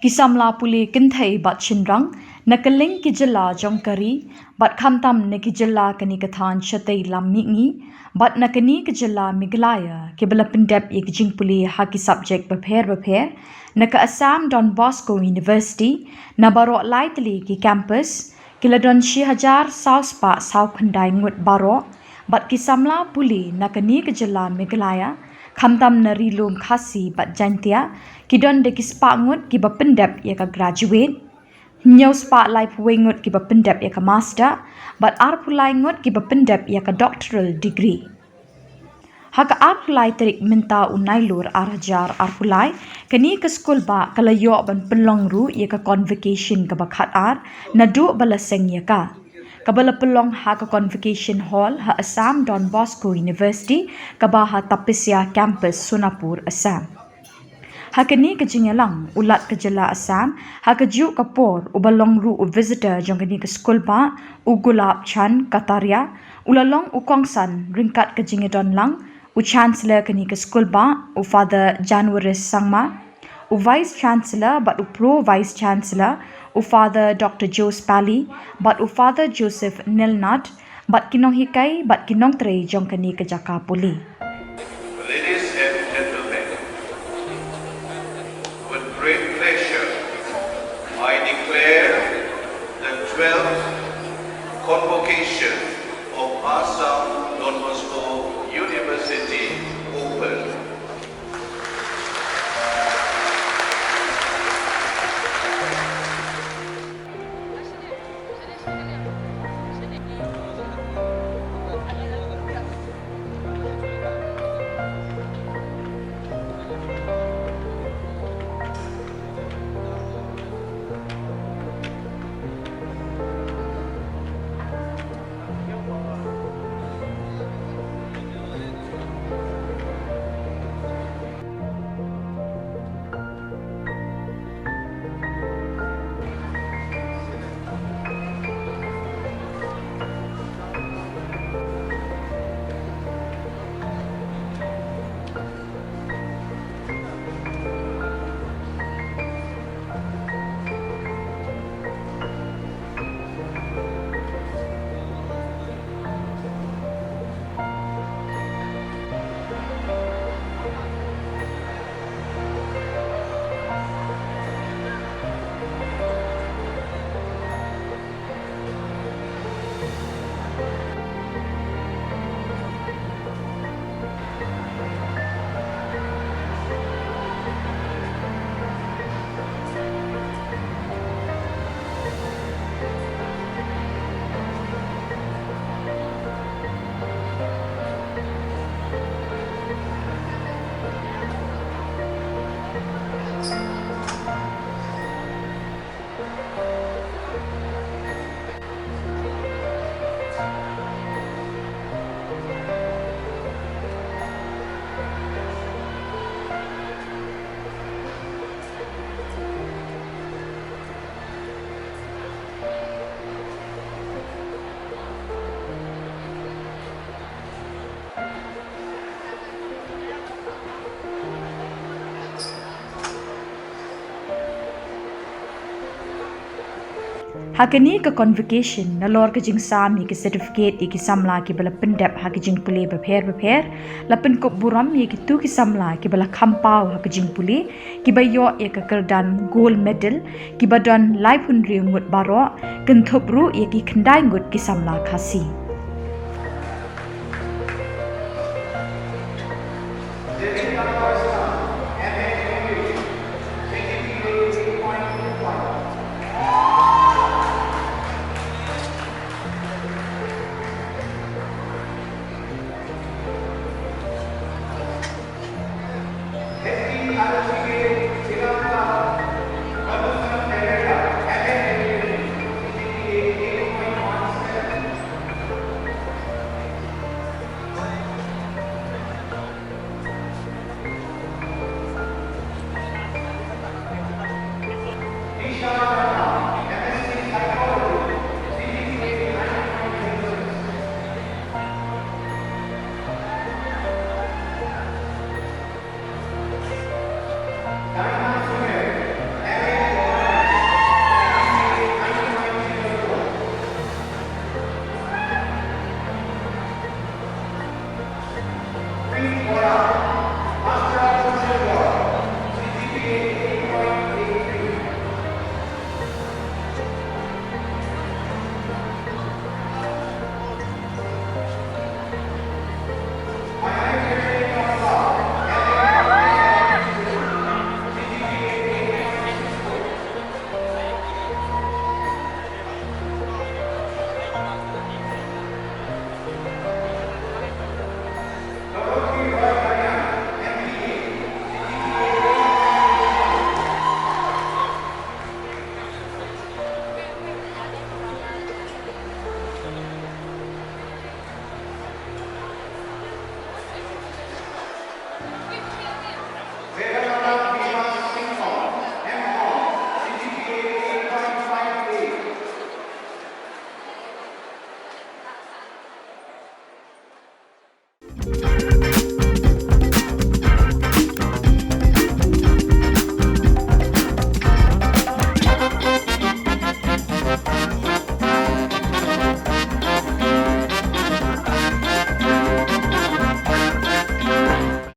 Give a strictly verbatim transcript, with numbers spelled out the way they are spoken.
Ki samla pule kynthei bad shynrang na kylleng ki jylla jong ka ri bad khamtam na ki jylla kane ka thaiñ shatei lam mihngi bad na kane ka jylla Meghalaya kiba la pyndep ïa ki jingpule ha ki subject bapher bapher na ka Assam Don Bosco University na baroh lai tylli ki campus, ki la don shi hajar saw spah saw khyndai ngut baroh, bad ki samla pule na kane ka jylla Meghalaya, khamtam na Ri Lum Khasi bad Jaintia, ki don da ki spah ngut kiba pyndep ïa ka graduate, hynñiew spah laiphew wei ngut kiba pyndep ïa ka master, bad arphew lai ngut kiba pyndep ïa ka doctoral degree. Ha ka arphew lai tarik mynta u Nailur ar hajar arphew lai, kane ka skulbah ka la ïoh ban pynlong ruh ïa ka convocation kaba khat ar, naduh ba la seng ïa ka, kaba la pynlong ha ka Convocation Hall ha Assam Don Bosco University, kaba ha Tapasya Campus, Sonapur, Assam. Ha kane ka jingïalang, u Lat ka jylla Assam, ha kajuh ka por uba long ruh u visitor jong kane ka skulbah, u Gulab Chand Kataria, u la long u kongsan ryngkat ka jingïadon lang u Chancellor kane ka skulbah, u Father Januarius Sangma, u Vice Chancellor bad u Pro Vice Chancellor, u Father Doctor Joe Spally, bad u Father Joseph Nelnat, bad ki nonghikai bad ki nongtrei jong kane ka jaka pule. Ladies and gentlemen, with great pleasure, I declare the twelfth convocation of Assam Don Bosco University open. Ha kane ka convocation, nalor ka jingsam ïa ki certificate ïa ki samla kiba la pyndep ha ki jingpule bapher bapher, la pynkup burom ïa kito ki samla kiba la kham paw ha ki jingpule, kiba ïoh ïa ka kyrdan gold medal, kiba don laiphew hynriew ngut baroh, kynthup ruh ïa ki khyndai ngut ki samla Khasi.